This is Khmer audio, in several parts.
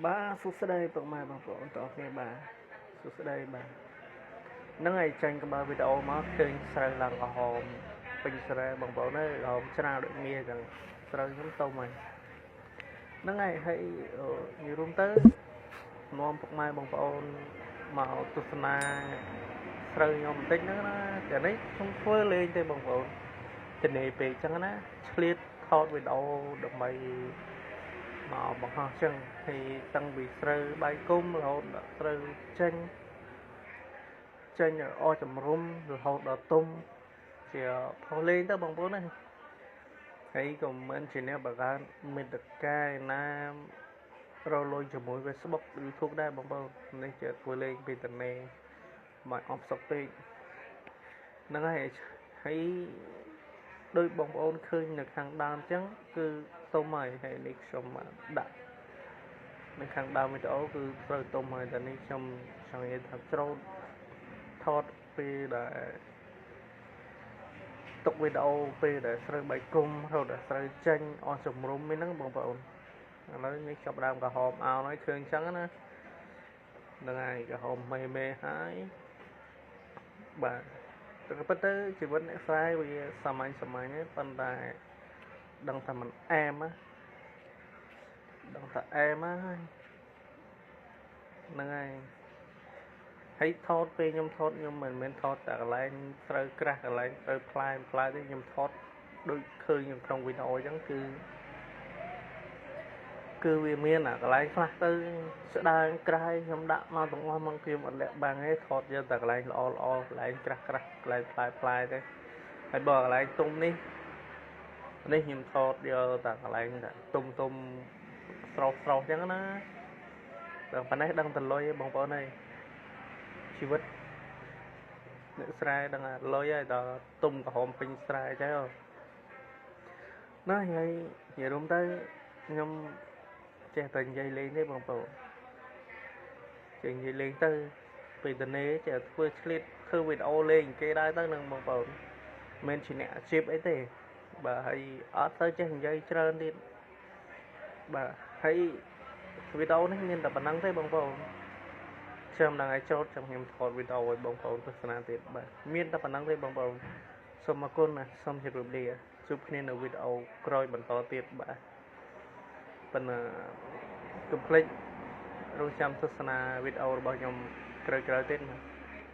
បាទសួស្តីពុកម៉ែបងប្អូនទាំងអស់គ្នាបាទសួស្តីបាទហ្នឹងហើយចាញ់ក្បាលវីដេអូមកឃើញស្រូវឡើងក្រហមពេញស្រែបងប្អូនអើយក្រហមច្រាលដូចមាសចឹងស្រូវខ្ញុំទុំហើយហ្នឹងហើយហើយនិយាយរួមទៅនាំពុកម៉ែបងប្អូនមកទស្សនាស្រូវខ្ញុំបន្តិចហ្នឹងណាតែនេះខ្ញុំធ្វើលេងទេបងប្អូនទនេពេកចឹងណាឆ្លៀតថតវីដេអូដើម្បីមកបង្ហោះចឹងហើយតាំងពីស្រូវបាយគុំរហូតដល់ស្រូវចេញចេញអស់ជំរុំរហូតដល់ទុំជាផុសលេងទៅបងប្អូនណាហើយក៏មិនជាអ្នកបង្កើតមេតិកាណារលុយជាមួយ Facebook YouTube ដែរបងប្អូននេះជាធ្វើលេងពីតនេមកអស់សុកពេកហ្នឹងហើយហើយដោយបងប្អូនឃើញនៅខាងដើមអញ្ចឹងគឺទុំហើយហើយនេះខ្ញុំដាក់នៅខាងដើមវីដេអូគឺត្រូវទុំហើយតែនេះខ្ញុំចង់និយាយថាច្រូតថតពេលដែលទុកវីដេអូពេលដែលស្រូវបាយគុំរហូតដល់ស្រូវចេញអស់ជំរុំហ្នឹងបងប្អូនឥឡូវនេះចាប់ដើមក្រហមអោនហើយឃើញអញ្ចឹងណាហ្នឹងហើយក្រហមមេមេហើយបាទតែពិតទៅជីវិតអ្នកស្រែវាសាមញ្ញសាមញ្ញទេប៉ុន្តែដឹងថាมันអែមណាដឹងថាអែមហើយហ្នឹងហើយហើយថតពេលខ្ញុំថតខ្ញុំមិនមែនថតតែកន្លែងស្រូវក្រាស់កន្លែងស្រូវផ្លែផ្លែទេខ្ញុំថតដូចឃើញក្នុងវីដេអូអញ្ចឹងគឺវាមានអាកន្លែងខ្លះទៅស្ដើងក្រាស់ខ្ញុំដាក់មកទាំងអស់មកខ្ញុំអត់លាក់បាំងទេថតយកតែកន្លែងល្អល្អកន្លែងក្រាស់ក្រាស់កន្លែងផ្លែផ្លែទេហើយបើកន្លែងទុំនេះនេះខ្ញុំថតយកតែកន្លែងទុំទុំស្រស់ស្រស់អញ្ចឹងណាដល់ប៉ុណ្ណេះដឹងតលុយបងប្អូនអើយជីវិតអ្នកស្រែដឹងថាលុយហើយដល់ទុំក្រហមពេញស្រែចឹងណាហើយនិយាយរួមទៅខ្ញុំចេះតែនិយាយលេងទេបងប្អូនចេះនិយាយលេងទៅពេលតនេចេះធ្វើឆ្លៀតធ្វើវីដេអូលេងគេដែរទៅនឹងបងប្អូនមិនជាអ្នកអាជីពអីទេបាទហើយអត់ទៅចេះនិយាយច្រើនទៀតបាទហើយវីដេអូនេះមានតែប៉ុណ្្នឹងទេបងប្អូនខ្ញុំនឹងឲ្យចោតចាំខ្ញុំថតវីដេអូឲ្យបងប្អូនទស្សនាទៀតបាទមានតែប៉ុណ្្នឹងទេបងប្អូនសូមអរគុណណាសូមជម្រាបលាជួបគ្នានៅវីដេអូក្រោយបន្តទៀតបាទប៉ុន្តែកុំភ្លេចរងចាំទស្សនាវីដេអូរបស់ខ្ញុំក្រោយៗទៀតបាទ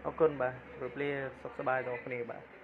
អរគុណបាទជម្រាបលាសុខសប្បាយដល់គ្នាបាទ។